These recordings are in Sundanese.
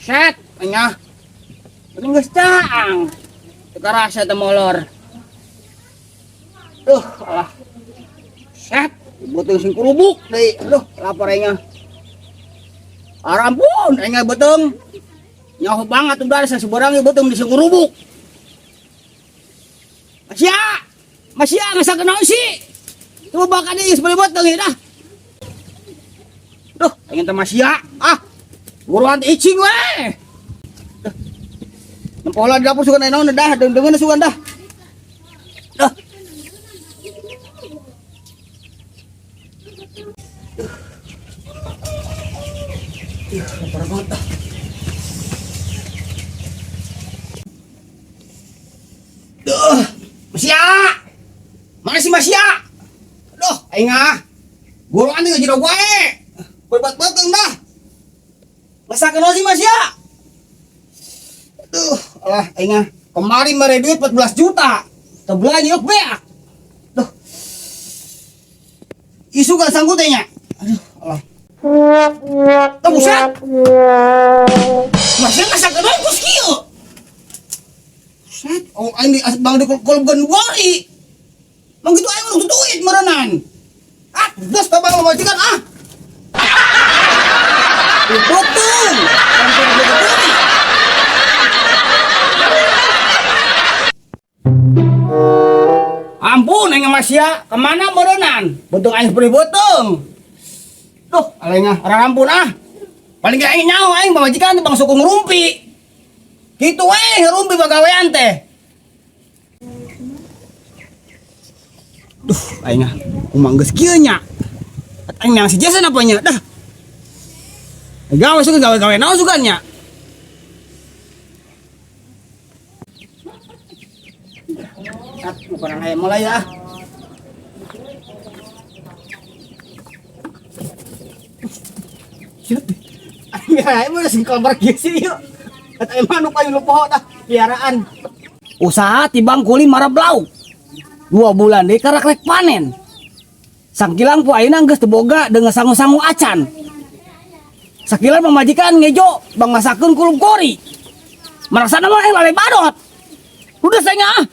Set, nya. Ini geus caang. Teu karasa teh molor. Duh, alah. Set, beuteung sing kurubuk deui. Aduh, lapar aing. Arampun aing beuteung. Nyaho banget udah saseberang ieu beuteung di sing kurubuk. Masya, Masya ngasakeun naon sih? Coba bakal deui geus beuteung ieu dah. Duh, aing teh Masya. Ah. Buruan teh icing we. Duh. Nempoh lah di dapur sugan aya naon dah, deung-deungeun sugan dah. Duh. Ih, lapar banget dah. Duh, Masya. Mana si Masya? Duh, aing ah. Buruan teh ngajero wae. Berbuat beuteung dah. Masakan sih Mas ya? Aduh, alah aing ah. Kemarin mere duit 14 juta. Teu belanja yuk beak. Duh. Isu gak sanggup teh nya? Aduh, alah. Tuh buset. Masya masakan naon geus kieu? Buset, oh aing di bang di kolom gori. Mang gitu aing mah duit meureunan. Ah, geus tabang majikan ah. Betul. Ampun, aing Mas ya, kemana meureunan? Bentuk aing seperti beuteung. Duh, aing ah, orang ampun ah. Paling ge aing nyaho aing pamajikan teh bang suku ngerumpi. Kitu we ngerumpi bagawean teh. Duh, aing ah, kumaha geus kieu nya? Aing yang si Jason apa nya? Dah. Gawe suka gawe-gawe naon sugan nya? At, bukan ayam mulai ya. Ayam udah singkal bergisi yuk. At ayam manuk ayo lupa dah piaraan. Usaha tibang kuli marab lauk. 2 bulan deh karak rek panen. Sangkilang pu ayeuna geus teu boga dengan sangu-sangu acan. Sakilan pamajikan ngejo bang masakeun kulub kori. Merasa nama aing lalai badot. Udah saya ah.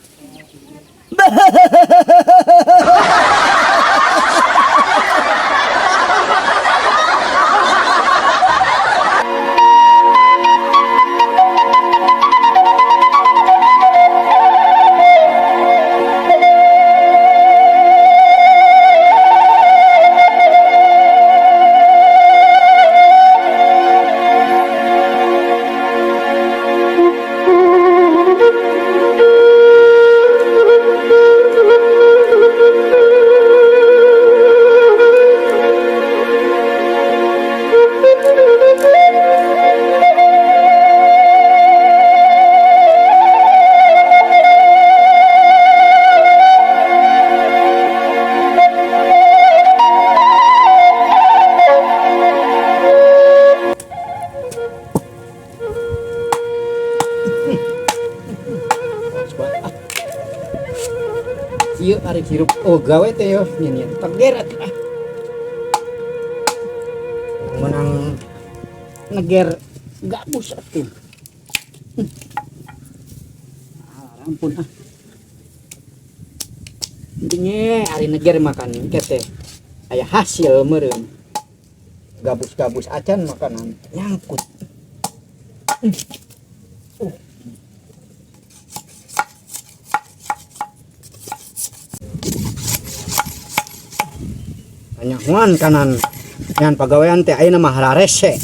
Ieu ari hirup oh gawe teh yo nyen teger atuh ah. Menang neger gabus atuh. Ah, ampun ah. Pentingnya ari neger makan ke teh aya hasil meureun. Gabus-gabus acan makanan nyangkut. Kanyahoan kanan nyan pagawean teh ayeuna mah hararese.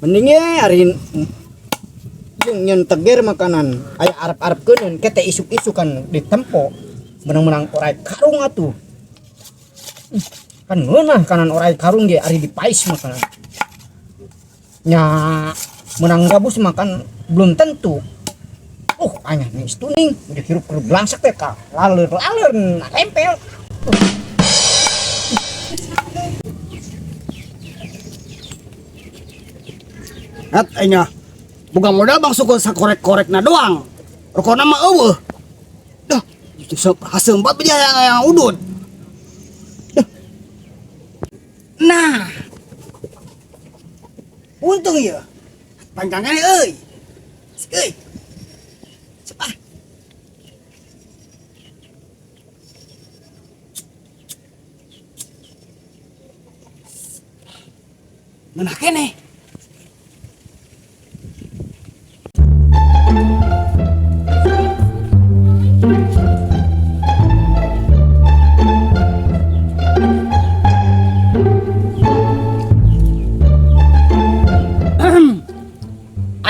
Mending ge ari jeung nyen teger makanan aya arep-arepkeun ke teh isuk-isuk kan ditempo. Menang-menang orai karung atuh. Kan ngeunah kanan orai karung ge ari dipais makanan. Nya menang gabus makan belum tentu. Anyah nih stuning udah hirup keur blangsak teh ka laleur-laleur nempel. At aing boga modal bang suku sakorek-korekna doang. Rokona mah eueuh. Dah, itu sok haseum banget dia yang udud. Dah. Nah. Untung ieu. Panjangnya nih euy. Euy. Cepat. Ngeunah keneh.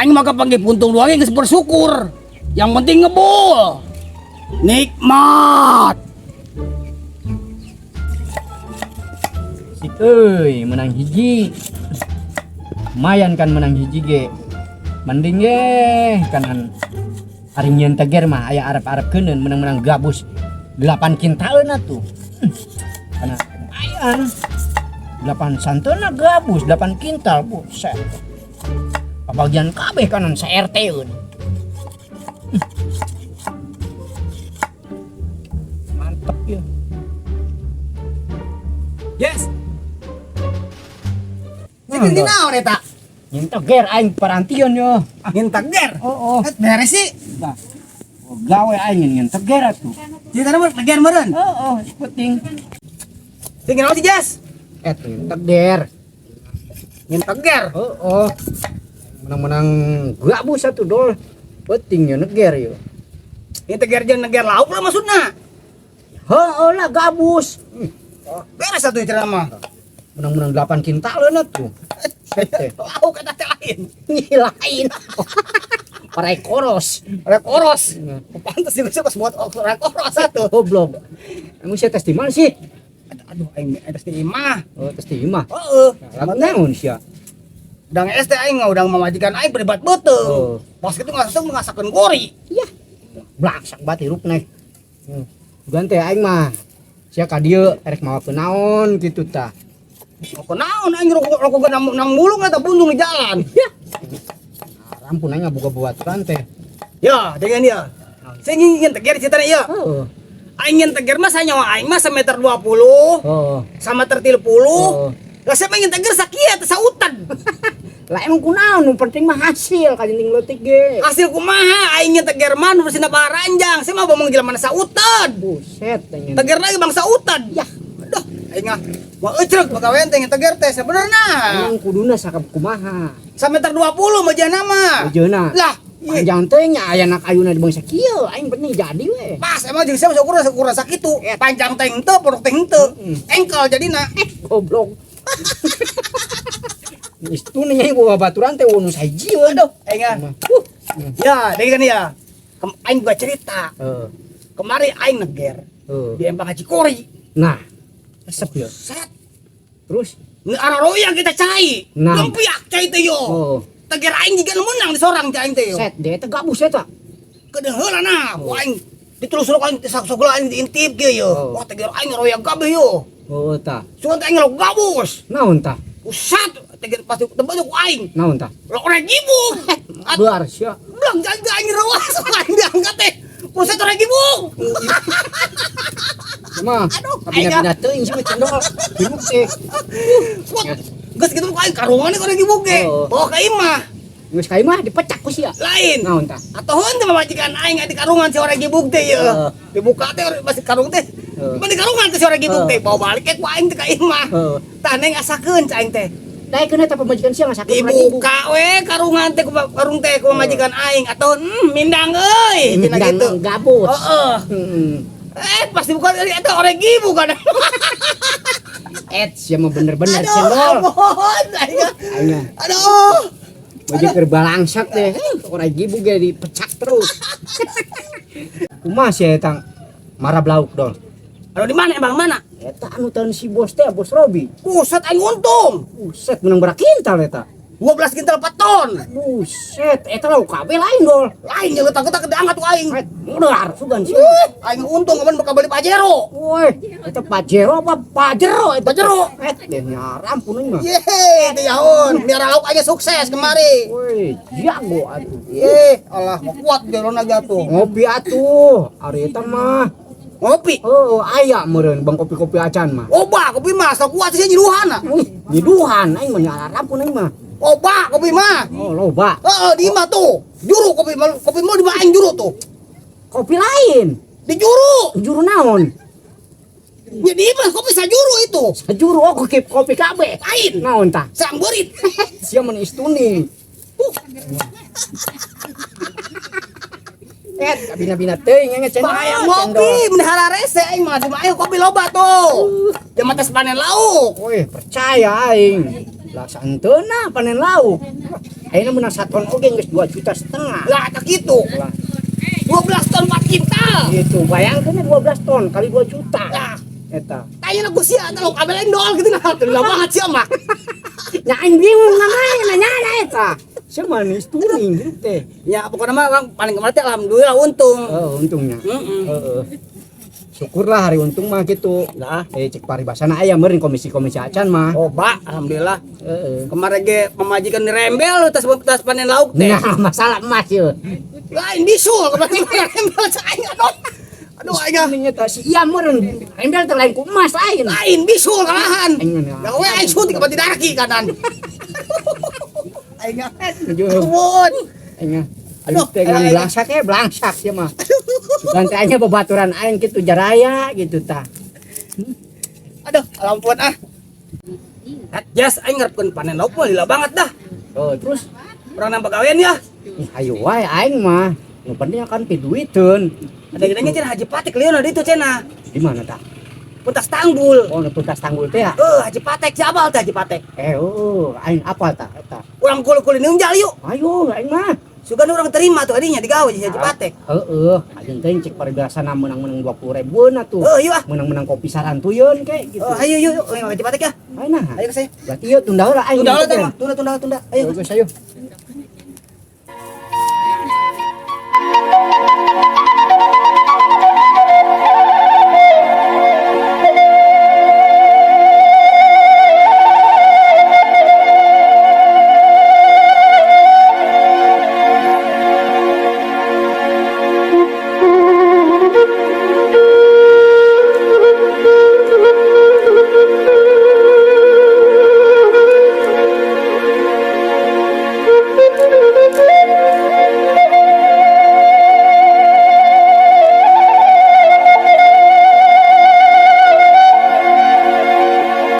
Aing mah kapanggih puntung doang geus bersyukur. Yang penting ngebul. Nikmat. Sik euy, menang hiji. Lumayan kan menang hiji ge. Mending ge kanan ari nyieun teger mah aya arep-arepkeuneun menang-menang gabus 8 kintaleun atuh. Karena lumayan. 8 santeuna gabus 8 kintal, buset. Pabagian kabeh kanan sa RT-eun. Mantep ya. Yes. Sing di naon eta? Nyin teger aing parantion yo. Nyin teger. Oh, oh. Eh, beres sih. Nah, gawe aing nyin teger atuh. Cerita mah teger meureun. Oh, oh, penting. Sing naon sih, Jas? Eh, nyin teger. Nyin teger. Oh, oh. Menang-menang gabus atuh dol. Penting yo neger yo. Nyin teger jeung neger lauk lah maksudna. Heuh lah gabus. Oh, beres atuh cerita mah. Menang-menang 8 kintaleun atuh. Lauk eta teh lain. Lain. Parai koros. Parai koros. Pantes sih pas buat parai koros atuh. Goblok. Emang sia tes di mana sih? Aduh, aing tes di imah. Oh, tes di imah. Heeh. Lagu naon sia? Udang es teh aing udang mamajikan aing beribat beuteung. Oh. Pas kitu ngasuk ngasakeun gori. Iya. Blaksak banget hirup neh. Bukan teh aing mah. Sia ka dieu erek mawa naon kitu tah. Rokok naon aing rokok nang mulung eta buntung di jalan. Ya. Ampun aing ngabuka buatan teh. Ya, dengan dia. Saya ingin teger ceritanya ya. Heeh. Aing ingin teger mah sanyawa aing mah semeter 20. Heeh. Sama meter 30. Heeh. Lah siapa ingin teger sakieu teh sautan. Lah emang kunaon nu penting mah hasil kajenting leutik ge. Hasil kumaha aing ingin teger mah nu bersina paranjang. Saya mah bomong jelema sautan. Buset aing. Teger lagi bangsa utan. Ya. Aduh, aing ah wah ecrek pagawean teh teger teh sebenarnya. Emang kuduna sakap kumaha? Sameter 20 mah mah. Mejana. Lah, panjang teh nya aya anak ayuna di bangsa kieu, aing penting jadi we. Pas emang jeung sia ukuran ukuran sakitu. Panjang teh henteu, pondok teh henteu. Engkel jadina. Goblok. Itu nih boga baturan teh nu sahijieun. Aduh, aing ah. Ya, deui kan ya. Aing buka cerita. Heeh. Kemari aing neger. Di Empang Haji Kori. Nah, resep ya. Set. Terus Ini arah royang kita cai. Nah. Lempiak cai teh yo. Oh. Teger aing jiga nu menang di sorang cai aing teh yo. Set deh teh gabus eta. Kedeung heula nah, ku aing ditelusur aing teh sok-sok aing diintip kieu yo. Oh. Wah teger aing royang kabeh yo. Oh tah. Sugan teh aing lo gabus. Naon tah? Usat teger pasti tempat ku aing. Naon tah? Lo orang gibung. Bear sia. Belang jaga aing rawas aing diangkat teh. Pusat orang gibung. Mah, aduh, pindah-pindah teuing sih cendol. Hirup sih. Geus kitu aing karungan orang gibung ge. Bawa ka imah. Geus ka imah dipecak ku sia. Lain. Naon tah? Atuh heuh pamajikan aing di karungan si orang gibung teh ye. Dibuka teh masih karung teh. Mun di karungan teh si orang gibung teh bawa balik ke ku aing teh ka imah. Tah neng asakeun ca aing teh. Daekeun eta pamajikan sia ngasakeun orang gibung. Dibuka we karungan teh karung teh ku pamajikan aing atuh mindang euy cenah kitu. Gabus. Heeh. Eh pas dibuka eta orang gibung kan. Et sia mah bener-bener cendol. Aduh. Aduh. Baju keur balangsak teh, orang gibung ge dipecak terus. Kumaha sia eta marah blauk dol. Aduh di mana emang mana? Eta anu tahun si bos teh, bos Robi. Buset aing untung. Buset menang berapa kintal eta? 12 kintal 4 ton. Buset, eta lauk kabeh lain dol. Lain jeung getak-getak diangkat ku aing. Modar sugan sih. Aing untung kapan bakal beli Pajero. Woi, eta Pajero apa Pajero eta? Pajero. Et deh nyarampun aing mah. Yeay, teh yaun. Miara lauk aja sukses kemari. Woi, jago atuh. Ye, Allah mau kuat jalan aja tuh. Ngopi atuh, ari eta mah. Ngopi? Oh, aya meureun bang kopi-kopi acan mah. Obah kopi mah sok kuat sih nyiduhan. Wih, nyiduhan aing mah nyarampun aing mah. Loba kopi mah. Oh, loba. Heeh, di imah tuh. Juru kopi mah, kopi mah di aing juru tuh. Kopi lain. Di juru. Juru naon? Ya di imah kopi sajuru itu. Juru, oh, kopi kopi kabeh. Lain. Naon tah? Serang beurit. Sia mun istuni. Eh, bina-bina teuing nya cendol. Bahaya ngopi, menihara rese aing mah. Di aing kopi loba tuh. Jam atas panen lauk. Woi, percaya aing. Lah santeuna panen lauk. Ayeuna menang saton oge geus 2,5 juta. Lah tak gitu. Lah, 12 ton 4 kintal. gitu. Bayangkeun 12 ton kali 2 juta. Lah, Eta. tanya aku sia lauk abel aing doal gitu nah. Lah banget sia mah. Nya aing bingung namanya nanya eta. Sia mah istuning gitu teh. Ya pokoknya mah orang paling kemarin teh alhamdulillah untung. Oh, untungnya. Heeh. Heeh. Syukurlah hari untung mah gitu. Lah, Eh, cek paribasana aya meureun komisi-komisi acan mah. loba alhamdulillah. Heeh. Kemarin ge pemajikan dirembel tas tas panen lauk teh. Nah, masalah emas yeuh. Lain bisul kemarin rembel aing aduh. Aduh aing ah. Aing eta si iya meureun rembel teh lain ku emas lain. Lain bisul kalahan. Aing mah. Ya we aing suntik ke daraki kanan. Aing ah. Nuhun. Aing ah. Aduh, Aduh, teh ngan aing. blangsak eh blangsak sia mah. Sugan teh aing babaturan aing kitu jaraya gitu tah. Aduh, ampun ah. Jas aing ngarepkeun panen lauk mah lila banget dah. Oh, terus Urang nambah gawean ya. ih, ayo wae aing mah. Nu penting kan piduiteun. Ada gini cenah Haji Patek lieu di ditu cenah. Di mana tah? Pentas tanggul. Oh, nu tuntas tanggul teh ya. Eh, Haji Patek si abal teh Haji Patek. Eh, oh, aing apal tah eta. Urang kul-kulin unjal yuk. Ayo aing mah. Sugan urang terima tuh adinya digawe si Haji Patek. Heeh, ajeun teh cek paribasana menang-menang 20 ribuan atuh. Eh, yuk ah. Menang-menang kopi sarantuyeun ke gitu. Eh, ayo yuk, yuk, ayo, Haji Patek ya. Ayo nah. Ayo ke saya. Berarti yuk tunda heula aing. Tunda heula teh, mah. Tunda tunda tunda. Ayo. Ayo geus ayo.